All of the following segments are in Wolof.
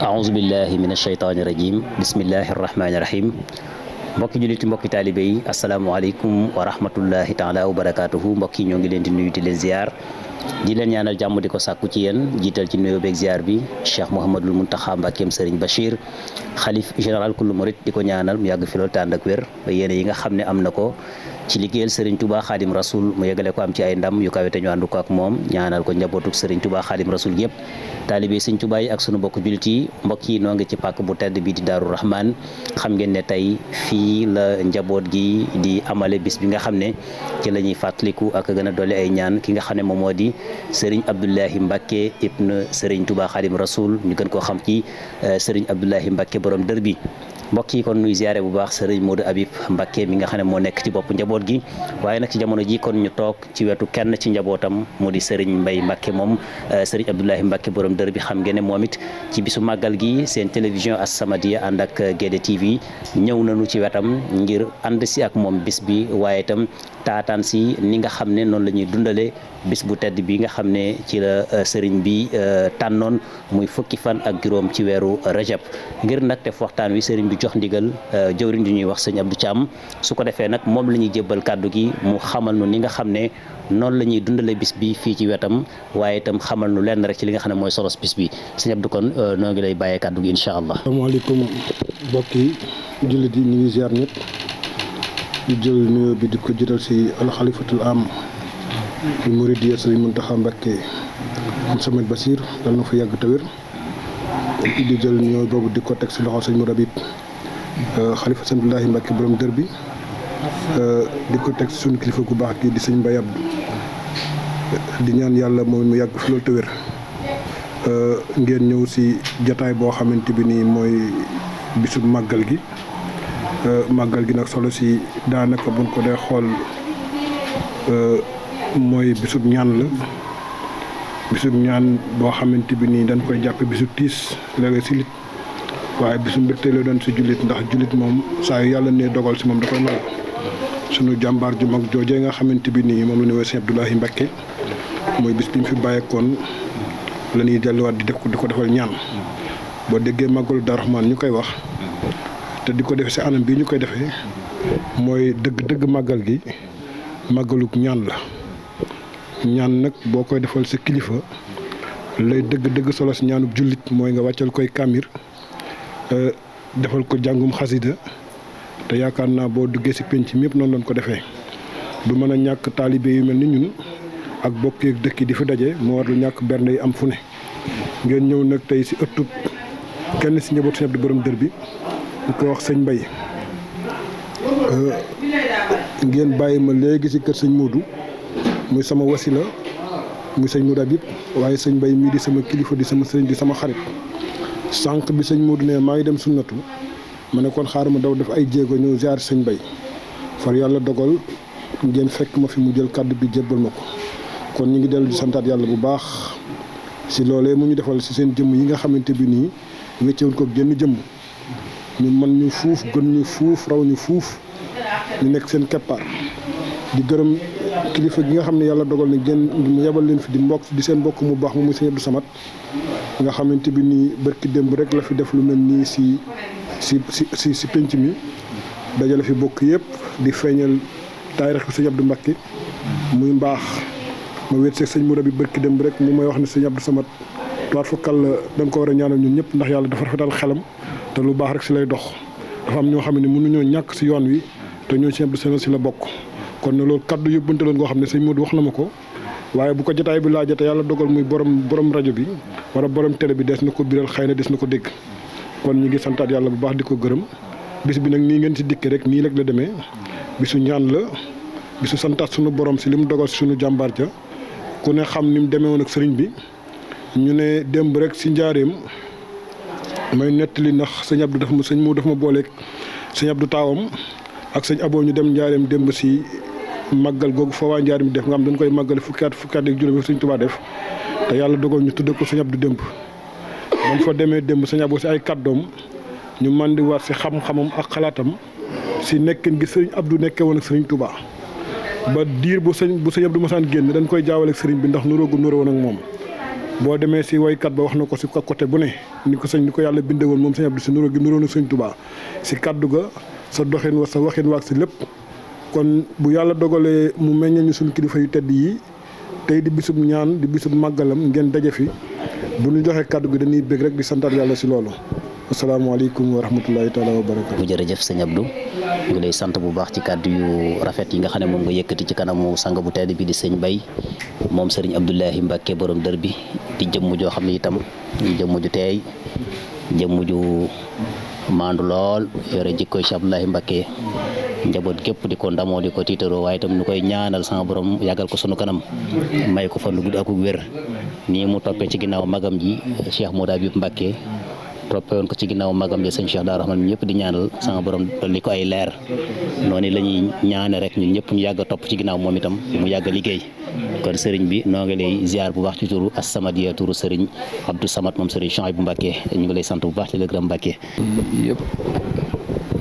aouzu billahi min ashaytaani rajim bismillahi arrahmani rahim mbokki jullit mbokki taalibe yi asalaamaaleykum wa rahmatullahi taala wa barakaatuhu mbokk yi ñoo ngi leen di nuyu di leen ziar di leen ñaanal jàmm di ko sàkku ci yéen jiital ci nuyoo beeg ziar bi Cheikh Mouhamadul Mountakha Mbakkeem Serigne Bachir xalif général kullu murit di ko ñaanal mu yàgg fi lool te ànd ak wér ba yéene yi nga xam ne am na ko ci liggéeyal Serigne Touba Khadim Rasoul mu yegale ko am ci ay ndam yu kawe te ñu ànd ko ak moom ñaanal ko njabootuk Serigne Touba Khadim Rasoul yëpp taalibe Serigne Touba yi ak sunu bokk jullit yi mbokk yi noo ngi ci pàkk bu tedd bi di Daaru Rahman xam ngeen ne tey fii la njaboot gi di amale bis bi nga xam ne ci la ñuy fàttaliku ak gën a dolli ay ñaan ki nga xam ne moom moo di Serigne Abdoulahi Mbacke ibn Serigne Touba Khadim Rasoul ñu gën koo xam ci Serigne Abdoulahi Mbacke borom dër bi mbokk yi kon nuy ziare bu baax Serigne Modou Habib Mbacke mi nga xam ne moo nekk ci bopp njaboot gi waaye nag ci jamono ji kon ñu toog ci wetu kenn ci njabootam mu di Serigne Mbaye Mbacke moom Serigne Abdoulahi Mbacke borom dër bi xam ngeen ne moom it ci bisu màggal gi seen télévision As-Samadiyya ànd ak Guédé TV ñëw nañu ci wetam ngir ànd si ak moom bis bi waaye itam taataan si ni nga xam ne noonu la ñuy dundale bis bu tedd bi nga xam ne ci la sëriñ bi tànnoon muy fukki fan ak juróom ci weeru rajab ngir nag def waxtaan wi sëriñ bi jox ndigal jëwriñ di ñuy wax sëñ Abdou Thiam su ko defee nag moom la ñuy jébbal kàddu gi mu xamal nu ni nga xam ne noonu la ñuy dundale bis bi fii ci wetam waaye itam xamal nu lenn rek ci li nga xam ne mooy solos bis bi sëñ Abdou kon noo ngi lay bàyyee kàddu gi incha allah. asalaamaaleykum mbokk yi jullit yi ñu ngi ziar ñëpp di jël nuyoo bi di ko jëtal si alxalifatul am di muridiyya Sëriñ Mountakha Mbacke Mouhamed Bachir dal na fa yàgg te wér di jël nuyoo boobu di ko teg si loxo sëñ Modou Habib xalifa sëñ Abdoulahi Mbacke borom dër bi di ko teg si suñu kilifa gu baax gi di sëñ Mbaye Abdou di ñaan yàlla moom mu yàgg fi loolu te wér ngeen ñëw si jataay boo xamante bi nii mooy bisu màggal gi nag solo si daanaka buñ ko dee xool mooy bisub ñaan la bisub ñaan boo xamante bi nii dañ koy jàppe bisu tiis léeg-léeg si lit waaye bisu mbégte la doon si jullit ndax jullit moom saa yu yàlla ne dogal si moom da koy nangu sunu jàmbaar ju mag joojee nga xamante bi nii moom la ñu woowee Sëñ Abdoulahi Mbacke mooy bis bi mu fi bàyyeekoon la ñuy delluwaat di ko defal ñaan boo déggee màggalu Daaru Rahmaan ñu koy wax te di ko defee si anam bii ñu koy defee mooy dëgg màggal gi màggaluk ñaan la ñaan nag boo koy defal sa kilifa lay dëgg solo si ñaanuk jullit mooy nga wàccal koy kamir defal ko jàngum xasida te yaakaar naa boo duggee si penc mi yëpp noonu lañ ko defee du mën a ñàkk taalibe yu mel ni ñun ak bokk yeeg dëkk yi di fi daje moo war lu ñàkk bernde yi am fu ne ngeen ñëw nag tey si ëttub kenn si njaboot Sëñ Abdou borom dër bi ñu koy wax sëñ Mbaye ngeen bàyyi ma léegi si kër sëñ Modou muy sama wasila muy sëñ Modou Habib waaye sëñ Mbaye mii di sama kilifa di sama sëriñ di sama xarit sànq bi sëñ Modou ne maa ngi dem sunnatu ma ne kon xaaral ma daw def ay jéego ñëw ziar sëñ Mbaye far yàlla dogal ngeen fekk ma fi mu jël kàddu bi jébbal ma ko kon ñu ngi dellu di santaat yàlla bu baax si loolee mu ñu defal si seen jëmm yi nga xamante bi nii wéccewuñ ko génn jëmm ñu man ñu fuuf gën ñu fuuf raw ñu fuuf ñu nekk seen keppaar di gërëm kilifa gi nga xam ne yàlla dogal na génn mu yebal leen fi di seen mbokk mu baax mu muy Sëñ Abdou Samad nga xamante bi nii bërki démb rek la fi def lu mel nii si penc mi dajale fi bokk yëpp di feeñal taarixu Sëñ Abdou Mbacke muy mbaax ma wéet seeg sëñ Modou bi bërki démb rek mu may wax ne Sëñ Abdou Samad toit fokkal dañ ko war a ñaanal ñun ñëpp ndax yàlla dafa rafetal xelam te lu baax rek si lay dox dafa am ñoo xam ne mënuñoo ñàkk si yoon wi te ñoo Sëñ Abdou Samad si la bokk kon ne loolu kaddu yóbbante loon ngoo xam ne sëñ Modou wax na ma ko waaye bu ko jotaay bi laajate yàlla dogal muy borom rajo bi wala borom télé bi des na ko biral xëy na des na ko dégg kon ñi ngi santaat yàlla bu baax di ko gërëm bis bi nag nii ngeen si dikkee rek nii rek la demee bisu ñaan la bisu santaat sunu borom si li mu dogal si sunu jàmbaar ja ku ne xam ni mu demee woon ak sëriñ bi ñu ne démb rek si njaareem may nettali ndax sëñ Abdou sëñ mu dafa ma booleeg sëñ Abdou taawam ak sëñ Abo ñu dem njaareem démb si màggal googu fa waa njaareem def nga xam dañ koy màggale fukki at ak juróom sëñ Tuubaa def te yàlla dogal ñu tudde ko sëñ Abdou démb man fa demee démb sëñ Abo si ay kàddoom ñu màndiwaat si xam-xamam ak xalaatam si nekkin gi sëriñ Abdou nekkee woon ak sëriñ Tuubaa ba diir bu sëñ Abdou masaan génn dañ koy jaawale ak sëriñ bi ndax nuróo gu nuróo woon ak moom boo demee si waykat ba wax na ko si côté bu ne ni ko yàlla bindee woon moom sëñ Abdou si nuroo gi nuróo na sëñ Tuubaa si kaddu ga sa doxin wa sa waxin waag si lépp. kon bu yàlla dogalee mu meññee ñu suñu kilifa yu tedd yi tey di bisub ñaan di bisub màggalam ngeen daje fi bu ñu joxee kaddu gi dañuy bëgg rek di santaat yàlla si loolu. asalaamaaleykum wa rahmatulahi taala wa barakaatu. jërëjëf sëñ Abdou ñu ngi lay sant bu baax ci kàddu yu rafet yi nga xam ne moom nga yëkkati ci kanamu sang bu tedd bi di sëñ Bay moom sëriñ Abdoulahi Mbacke borom dër bi di jëmm joo xam ne itam jëmm ju teey jëmm ju maandu lool yore jikkoy Cheikh Abdoulahi Mbacke njaboot gépp di ko ndamoo di ko tiitaroo waaye itam ñu koy ñaanal sama borom yàggal ko sunu kanam may ko fan lu gudd ak wér nii mu toppee ci ginnaaw magam ji Cheikh Modou Habib Mbacke toppee woon ko ci ginnaaw magam ji sëñ Cheikh Daaru Rahman ñëpp di ñaanal sama borom dolli ko ay leer noonu la ñuy ñaane rek ñun ñëpp ñu yàgg a topp ci ginnaaw moom itam mu yàgg a liggéey kon sëriñ bi noo ngi lay ziar bu baax ci turu As-Samadiyya turu sëriñ Abdou Samad moom sëriñ Chouaïbou Mbacke ñu ngi lay sant bu baax ci la gërëm Mbacke yëpp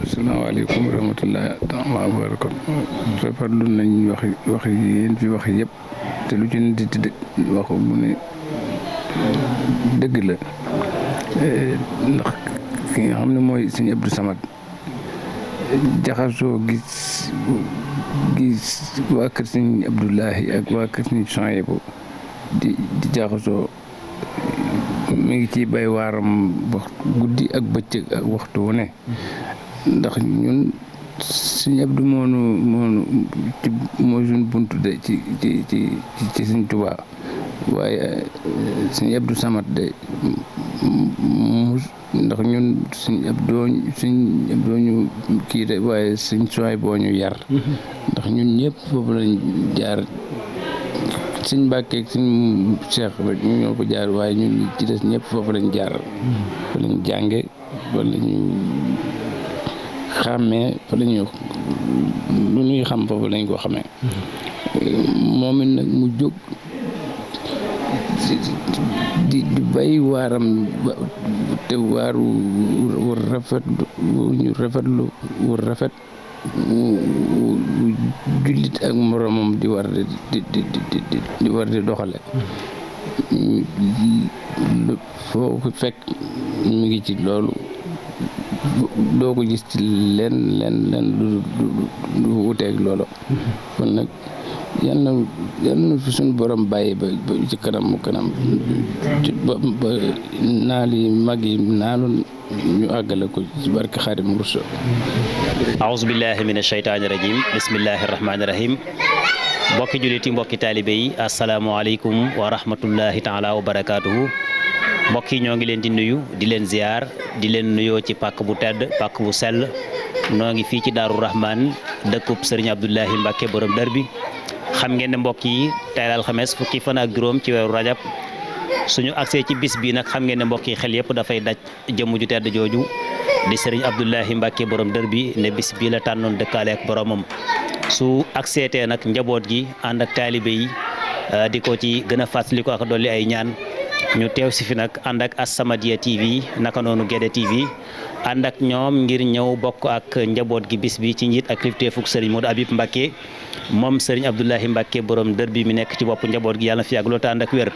asalaamaaleykum wa rahmatullahi taala wa barakatu rafetlu nañ wax yéen fi wax yëpp te lu ci nit di wax mu ne dëgg la ndax ki nga xam ne mooy sëñ Abdou Samad jaxasoo gis waa kër sëñ Abdoulahi ak waa kër sëñ Chouaïbou di jaxasoo mi ngi ciy bay waaram wax guddi ak bëccëg ak waxtu wu ne ndax ñun sëñ Abdou moo suñ buntu de ci sëñ Tuubaa waaye sëñ Abdou Samad de ndax ñun sëñ Abdou ñu kii de waaye sëñ Chouaïbou boo ñu yar ndax ñun ñëpp foofu lañ jaar sëñ Mbàkke ak sëñ Cheikh ñu ñoo ko jaar waaye ñun ci des ñëpp foofu lañ jaar fa lañ jànge fa lañu xàmmee fa lañu lu ñuy xam foofu lañ ko xamee moom it nag mu jóg di bay waaram te waaru war rafet ñu rafetlu war rafet jullit ak moromam di war di doxale foo ko fekk mi ngi ci loolu doo ko gis ci leen du wuteeg loolu kon nag yal na fi suñu borom bàyyi ba ci kanam ba naal yi mag yi naaloon ñu àggale ko ci barke Xaadimu Rasuul. aouzu billahi min ashaytaani rajim bismillahi rahmaani rahim mbokki juliti mbokki taalibe yi asalaamaaleykum wa rahmatullahi taala wa barakaatuhu mbokk yi ñoo ngi leen di nuyu di leen ziar di leen nuyoo ci pàkk bu tedd pàkk bu sell noo ngi fii ci Daaru Rahman dëkkub sëriñ Abdoulahi Mbacke borom dër bi xam ngeen ne mbokk yi tey alxames fukki fan ak juróom ci weeru rajab suñu agsee ci bis bi nag xam ngeen ne mbokk yi xel yëpp dafay daj jëmm ju tedd jooju di sëriñ Abdoulahi Mbacke borom dër bi ne bis bii la tànnoon dëkkaale ak boromam su agseetee nag njaboot gi ànd ak taalibe yi di ko ci gën a fàttali ko ak dolli ay ñaan ñu teew si fi nag ànd ak As-Samadiyya TV naka noonu Guédé TV ànd ak ñoom ngir ñëw bokk ak njaboot gi bis bi ci njiit ak kilifteefug sëriñ Modou Habib Mbacke moom sëriñ Abdoulahi Mbacke borom dër bi mi nekk ci bopp njaboot gi yàlla na fi yàgg loolu te ànd ak wér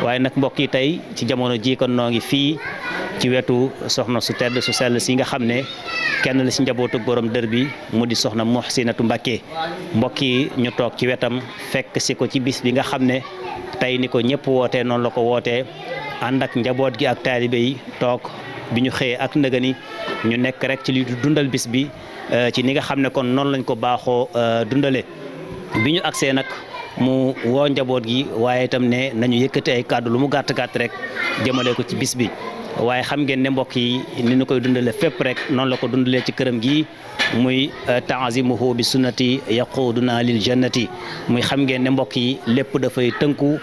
waaye nag mbokk yi tey ci jamono ji kon noo ngi fii ci wetu soxna su tedd su sell si nga xam ne kenn la si njabootug borom dër bi mu di soxna Muhsinatu Mbacke mbokk yi ñu toog ci wetam fekk si ko ci bis bi nga xam ne tey ni ko ñëpp wootee noonu la ko wootee ànd ak njaboot gi ak taalibe yi toog bi ñu xëyee ak ndëgëni ñu nekk rek ci li dundal bis bi ci ni nga xam ne kon noonu lañ ko baaxoo dundale bi ñu agsee nag mu woo njaboot gi waaye itam ne nañu yëkkati ay kàddu lu mu gàtt gàtt rek jëmale ko ci bis bi waaye xam ngeen ne mbokk yi ni ñu koy dundale fépp rek noonu la ko dundalee ci këram gi muy taazimuhu bi sunnati yaquduna lil jannati muy xam ngeen ne mbokk yi lépp dafay tënku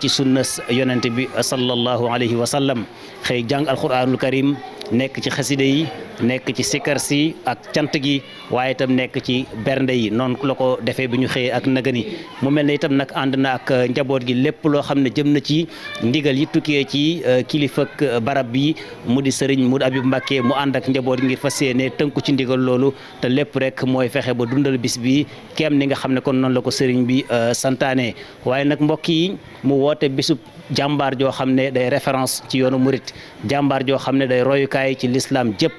ci sunna yonent bi sallallahu alayhi wa sallam xëy jàng alquranul karim nekk ci xaside yi nekk ci sikar si ak cant gi waaye itam nekk ci bernde yi noonu la ko defee bi ñu xëyee ak nagani mu mel ne itam nag ànd na ak njaboot gi lépp loo xam ne jëm na ci ndigal yi tukkee ci kilifa ak barab bi mu di sëriñ Modou Habib Mbacke mu ànd ak njaboot gi ngir fas yéene tënku ci ndigal loolu te lépp rek mooy fexe ba dundal bis bi kéem ni nga xam ne kon noonu la ko sëriñ bi santaane waaye nag mbokk yi mu woote bisub jàmbaar joo xam ne day référence ci yoonu murit jàmbaar joo xam ne day royukaay ci l'islam jëpp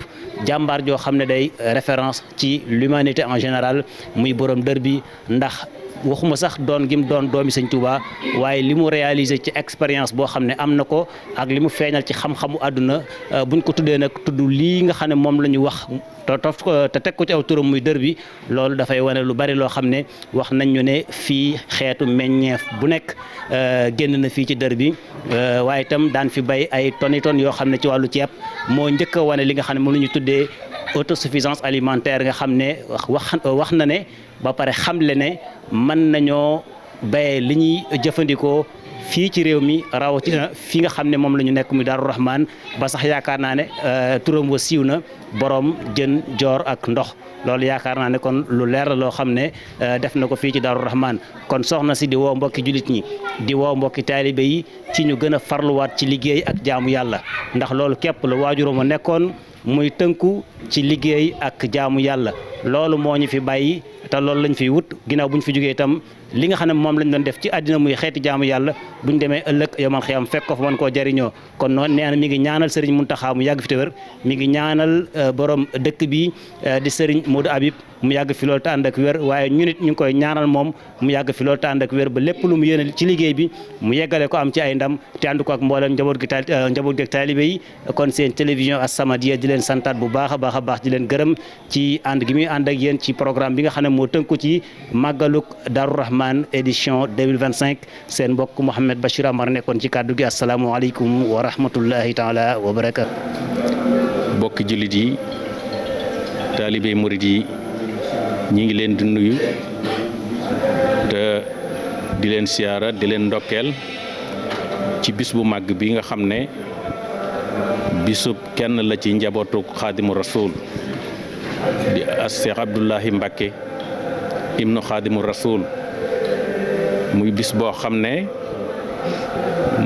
jàmbaar joo xam ne day référence ci l'humanité en général muy borom dër bi ndax waxuma sax doon gim doon doomi sëñ Touba waaye li mu réalisé ci expérience boo xam ne am na ko ak li mu feeñal ci xam-xamu àdduna buñ ko tuddee nag tudd lii nga xam ne moom la ñu wax te teg ko ci aw turam muy dër bi loolu dafay wane lu bari loo xam ne wax nañ ñu ne fii xeetu meññeef bu nekk génn na fii ci dër bi waaye itam daan fi bay ay toni ton yoo xam ne ci wàllu ceeb moo njëkk a wane li nga xam ne moom la ñu tuddee autosuffisance alimentaire nga xam ne wax na ne ba pare xamle ne mën nañoo béye li ñuy jëfandikoo fii ci réew mi rawatina fi nga xam ne moom la ñu nekk muy Daaru Rahman ba sax yaakaar naa ne turam wa siiw na borom jën joor ak ndox loolu yaakaar naa ne kon lu leer la loo xam ne def na ko fii ci Daaru Rahman kon soxna si di woo mbokki jullit ñi di woo mbokki taalibe yi ci ñu gën a farluwaat ci liggéey ak jaamu yàlla ndax loolu képp la waajuram a nekkoon muy tënku ci liggéey ak jaamu yàlla loolu moo ñu fi bàyyi te loolu lañ fiy wut ginnaaw bu ñu fi jógee itam li nga xam ne moom lañ doon def ci àddina muy xeeti jaamu yàlla buñ demee ëllëg yomal xiyam fekk ko fa mën koo jariñoo kon noonu nee na mi ngi ñaanal Serigne Mountakha mu yàgg fi te wér mi ngi ñaanal borom dëkk bi di Serigne Modou Habib mu yàgg fi loolu te ànd ak wér waaye ñun it ñu ngi koy ñaanal moom mu yàgg fi loolu te ànd ak wér ba lépp lu mu yéene ci liggéey bi mu yeggale ko am ci ay ndam te ànd ko ak mboolem njaboot gi taalibe yi kon seen télévision As-Samadiyya di leen santaat bu baax a baax di leen gërëm ci ànd gi muy ànd ak yéen ci programme bi nga xam ne moo tënku ci màggaluk Darou Rahman édition 2025 seen mbokk Mouhamed Bachir Amar nekkoon ci kàddu gi asalaamaaleykum wa rahmatullahi taala wa barakaatu. mbokki jullit yi taalibe murid yi ñi ngi leen di nuyu te di leen siyaara di leen ndokkeel ci bis bu màgg bi nga xam ne bisub kenn la ci njabootu xaadimu rasul di as Cheikh Abdoulahi Mbacké ibnu xaadimu rasul muy bis boo xam ne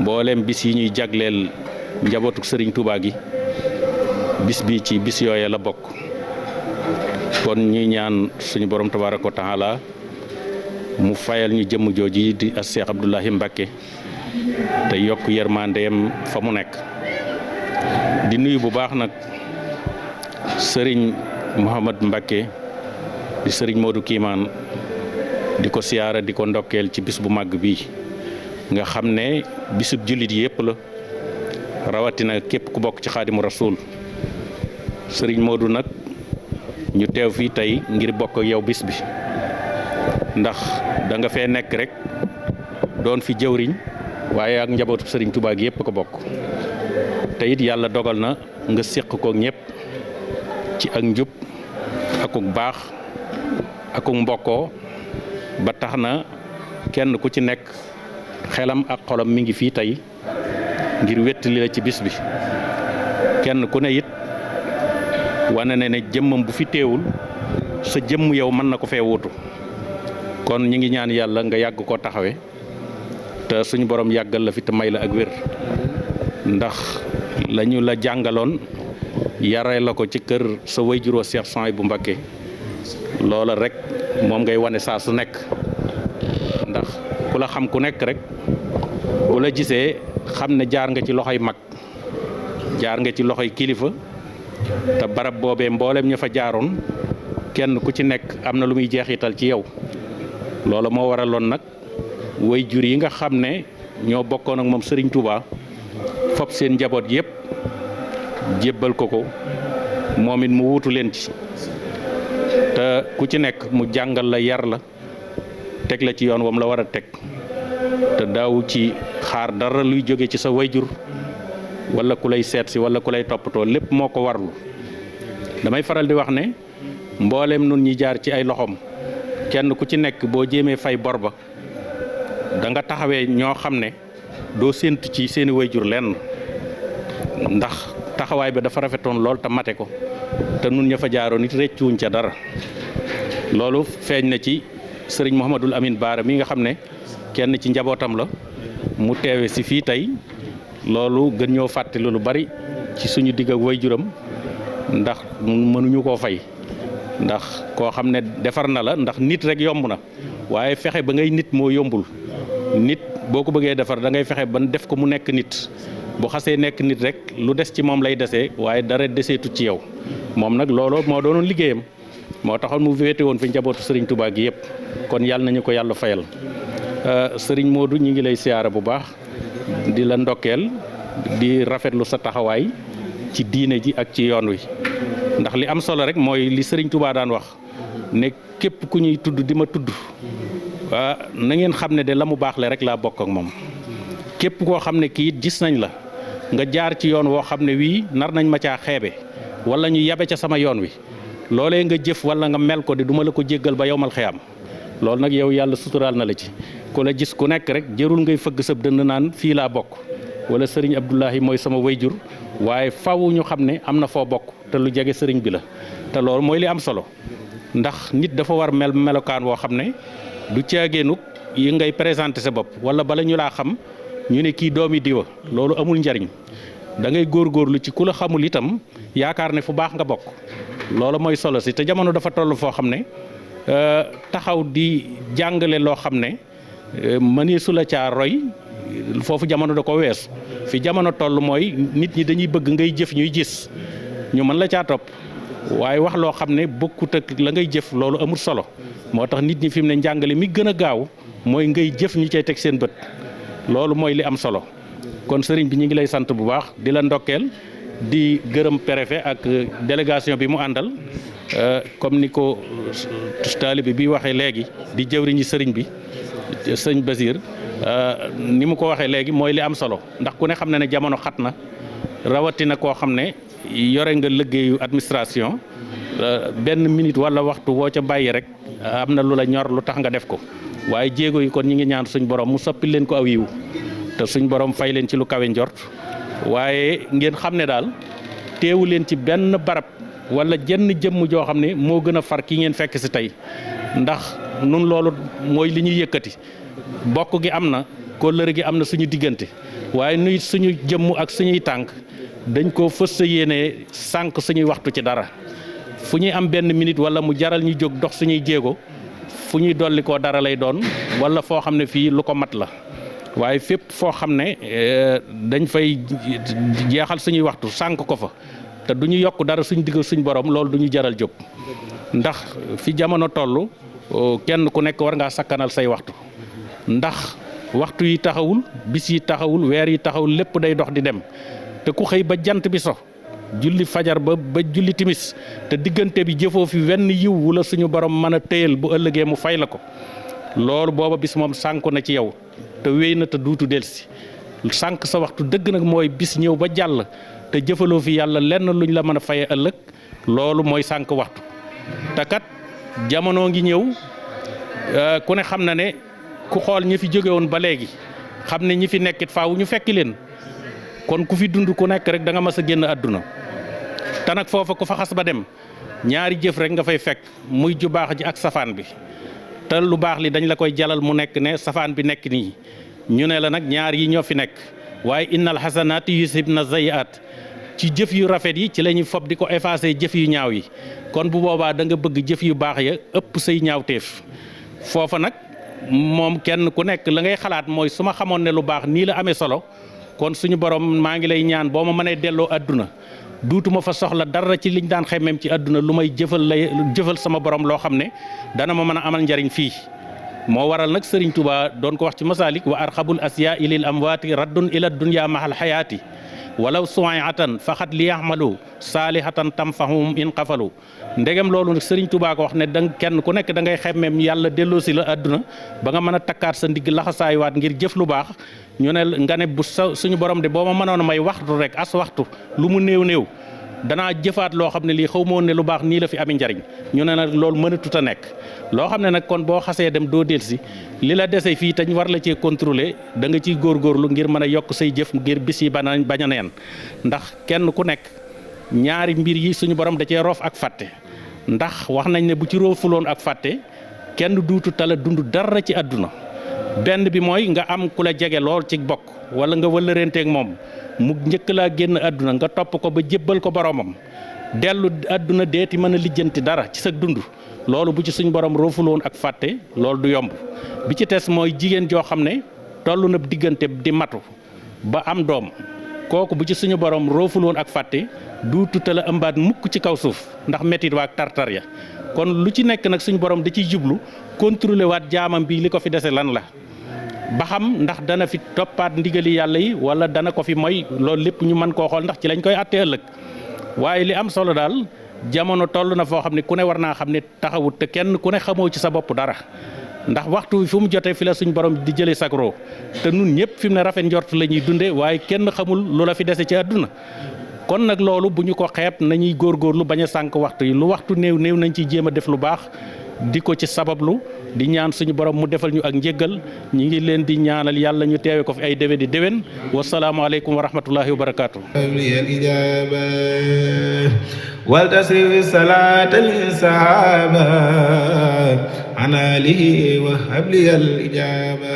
mboolem bis yi ñuy jagleel njabootu Serigne Touba gi bis bi ci bis yooye la bokk kon ñuy ñaan suñu borom tabaaraka wa taala mu fayal ñu jëmm jooji di as Cheikh Abdoulahi Mbacké te yokk yërmandeem fa mu nekk di nuyu bu baax nag Serigne Mouhamad Mbacké di Serigne Modou Kiimaan di ko siyaara di ko ndokkeel ci bis bu màgg bi nga xam ne bisub jullit yépp la rawatina képp ku bokk ci xaadimu rasul Serigne Modou nag ñu teew fii tey ngir bokk ak yow bis bi ndax da nga fee nekk rek doon fi jëwriñ waaye ak njabootu Serigne Touba gi yépp ko bokk te it yàlla dogal na nga séq ko ñépp ci ak njub akuk baax akuk mbokkoo ba tax na kenn ku ci nekk xelam ak xolam mi ngi fii tey ngir wettali la ci bis bi kenn ku ne it wane ne jëmmam bu fi teewul sa jëmm yow mën na ko fee wuutu kon ñi ngi ñaan yàlla nga yàgg koo taxawe te suñu borom yàggal la fi te may la ak wér ndax lañu la jàngaloon yare la ko ci kër sa wayjuroo Cheikh Souhaïbou Mbacké loola rek moom ngay wane saa su nekk ndax ku la xam ku nekk rek bu la gisee xam ne jaar nga ci loxoy mag jaar nga ci loxoy kilifa te barab boobee mboolem ñu fa jaaroon kenn ku ci nekk am na lu muy jeexital ci yow loola moo waraloon nag wayjur yi nga xam ne ñoo bokkoon ak moom Serigne Touba fop seen njaboot yépp jébbal ko moom it mu wuutu leen ci te ku ci nekk mu jàngal la yar la teg la ci yoon wam la war a teg te daaw ci xaar dara luy jóge ci sa wayjur wala ku lay seet si wala ku lay toppatoo lépp moo ko warlu damay faral di wax ne mbooleem nun ñi jaar ci ay loxoom kenn ku ci nekk boo jéemee fay bor ba da nga taxawee ñoo xam ne doo séentu ci seeni wayjur lenn ndax taxawaay bi dafa rafetoon lool te mate ko te nun ña fa jaaroon it reccuwuñ ca dara loolu feeñ na ci sëriñ Mouhamadul Amin Baara mi nga xam ne kenn ci njabootam la mu teewe si fii tey loolu gën ñoo fàttali lu bari ci suñu digg ak wayjuram ndax mënuñu koo fay ndax koo xam ne defar na la ndax nit rek yomb na waaye fexe ba ngay nit moo yombul. Nit boo ko bëggee defar da ngay fexe ba def ko mu nekk nit bu xasee nekk nit rek lu des ci moom lay desee waaye dara deseetu ci yow moom nag loolu moo doonoon liggéeyam moo taxoon mu féete woon fi njabootu Serigne Touba gi yëpp kon yàlla nañu ko yàlla fayal. Serigne Modou ñi ngi lay siyaara bu baax di la ndokkeel di rafetlu sa taxawaay ci diine ji ak ci yoon wi ndax li am solo rek mooy li Serigne Touba daan wax ne képp ku ñuy tudd di ma tudd na ngeen xam ne de la mu baax le rek laa bokk ak moom képp koo xam ne kii it gis nañ la nga jaar ci yoon woo xam ne wii nar nañ ma caa xeebe wala ñu yabe ca sama yoon wi loolee nga jëf wala nga mel ko de duma la ko jéggal ba yowmal xiyaam loolu nag yow yàlla suturaal na la ci ku la gis ku nekk rek jërul ngay fëgg sab dënd naan fii laa bokk wala Serigne Abdoulahi mooy sama wayjur waaye faw ñu xam ne am na foo bokk te lu jege Serigne bi la te loolu mooy li am solo ndax nit dafa war mel melokaan woo xam ne du caagéenuk yi ngay présenté sa bopp wala bala ñu laa xam ñu ne kii doomi diwa loolu amul njariñ da ngay góorgóorlu ci ku la xamul itam yaakaar ne fu baax nga bokk loolu mooy solo si te jamono dafa toll foo xam ne taxaw di jàngale loo xam ne mëneesu la caa roy foofu jamono da ko weesu fi jamono toll mooy nit ñi dañuy bëgg ngay jëf ñuy gis ñu mën la caa topp waaye wax loo xam ne bokkut ak la ngay jëf loolu amul solo moo tax nit ñi fi mu ne njàngale mi gën a gaaw mooy ngay jëf ñi cay teg seen bët loolu mooy li am solo kon sëriñ bi ñu ngi lay sant bu baax di la ndokkeel di gërëm préfet ak délégation bi mu àndal comme ni ko taalibe bi waxee léegi di jëwriñi sëriñ bi sëñ Basir ni mu ko waxee léegi mooy li am solo ndax ku ne xam na ne jamono xat na rawatina koo xam ne yore nga liggéeyu administration benn minute wala waxtu woo ca bàyyi rek am na lu la ñor lu tax nga def ko waaye jéego yi kon ñi ngi ñaan suñ borom mu soppi leen ko aw yiw te suñ borom fay leen ci lu kawe njort waaye ngeen xam ne daal teewu leen ci benn barab wala jenn jëmm joo xam ne moo gën a far ki ngeen fekk si tey ndax nun loolu mooy li ñuy yëkkati bokk gi am na kóllëre gi am na suñu diggante waaye nuy suñu jëmm ak suñuy tànk dañ ko fës sa yéene sànq suñuy waxtu ci dara fu ñuy am benn minute wala mu jaral ñu jóg dox suñuy jéego fu ñuy dolli koo dara lay doon wala foo xam ne fii lu ko mat la waaye fépp foo xam ne dañ fay jeexal suñuy waxtu sànq ko fa te du ñu yokk dara suñ digg suñ borom loolu du ñu jaral jóg ndax fi jamono toll kenn ku nekk war ngaa sakkanal say waxtu ndax waxtu yi taxawul bis yi taxawul weer yi taxawul lépp day dox di dem te ku xëy ba jant bi so julli fajar ba julli timis te diggante bi jëfoo fi wenn yiw wala suñu borom mën a téyal bu ëllëgee mu fay la ko loolu booba bis moom sànku na ci yow te wéy na te duutu delsi sànq sa waxtu dëgg nag mooy bis ñëw ba jàll te jëfaloo fi yàlla lenn luñ la mën a faye ëllëg loolu mooy sànq waxtu te kat jamono ngi ñëw ku ne xam na ne ku xool ñi fi jóge woon ba léegi xam ne ñi fi nekkit faaw ñu fekki leen kon ku fi dund ku nekk rek da nga mas a génn àdduna te nag foofa ku fa xas ba dem ñaari jëf rek nga fay fekk muy ju baax ji ak safaan bi te lu baax li dañ la koy jalal mu nekk ne safaan bi nekk nii ñu ne la nag ñaar yi ñoo fi nekk waaye innal xasanaati yusibna zayiat ci jëf yu rafet yi ci la ñuy fob di ko effacer jëf yu ñaaw yi kon bu boobaa da nga bëgg jëf yu baax ya ëpp say ñaawteef foofa nag moom kenn ku nekk la ngay xalaat mooy su ma xamoon ne lu baax nii la amee solo kon suñu borom maa ngi lay ñaan boo ma mënee delloo àdduna duutuma fa soxla dara ci liñ daan xemmeem ci àdduna lu may jëfal sama borom loo xam ne dana ma mën a amal njariñ fii moo waral nag Serigne Touba doon ko wax ci masalik wa arxabul asyaa ilil amwaati raddun ila dunya mahal xayaati walaw suwaatan faxat li yaxmalu saalihatan tamfahum in qafalu ndegem loolu nag Serigne Touba ko wax ne dang kenn ku nekk da ngay xemmeem yàlla delloosi la àdduna ba nga mën a takkaat sa ndigg laxasaaywaat ngir jëf lu baax ñu ne nga ne bu suñu borom de boo ma mënoon a may waxtu rek as waxtu lu mu néew danaa jëfaat loo xam ne lii xaw ma woon ne lu baax nii la fi ami njariñ ñu ne nag loolu mënatut a nekk loo xam ne nag kon boo xasee dem doo delsi li la dese fii te ñu war la cee contrôler da nga ciy góorgóorlu ngir mën a yokk say jëf ngir bis yi bañ a neen ndax kenn ku nekk ñaari mbir yi suñu borom da cee roof ak fàtte ndax wax nañ ne bu ci roofuloon ak fàtte kenn duutu tala dund dara ci àdduna benn bi mooy nga am ku la jege lool ci bokk wala nga wëllërenteeg moom mu njëkk laa génn àdduna nga topp ko ba jébbal ko boromam dellu àdduna deeti mën a lijjanti dara ci sa dund loolu bu ci suñ borom roofuloon ak fàtte loolu du yomb bi ci tes mooy jigéen joo xam ne toll na diggante di matu ba am doom kooku bu ci suñu borom roofuloon ak fàtte duutu te la ëmbaat mukk ci kaw suuf ndax métit waa ak tartar ya kon lu ci nekk nag suñu borom da ciy jublu contrôler waat jaamam bi li ko fi dese lan la ba xam ndax dana fi toppaat ndigali yàlla yi wala dana ko fi mooy loolu lépp ñu mën koo xool ndax ci lañ koy àttee ëllëg waaye li am solo daal jamono toll na foo xam ne ku ne war naa xam ne taxawut te kenn ku ne xamoo ci sa bopp dara ndax waxtu wi fu mu jotee fi la suñ borom di jëlee sagro te nun ñëpp fi mu ne rafet njort la ñuy dunde waaye kenn xamul lu la fi dese ci àdduna kon nag loolu bu ñu ko xeeb nañuy góorgóorlu bañ a sànk waxtu yi lu waxtu néew néew nañ ciy jéem a def lu baax di ko ci sabablu di ñaan suñu borom mu defal ñu ak njéggal ñi ngi leen di ñaanal yàlla ñu teewe ko fi ay déwén di déwén wasalaamualeykum wa rahmatullahi wa barakaatu. wal tasrif salaata li sahaaba ana lihi wa habliyal ijaaba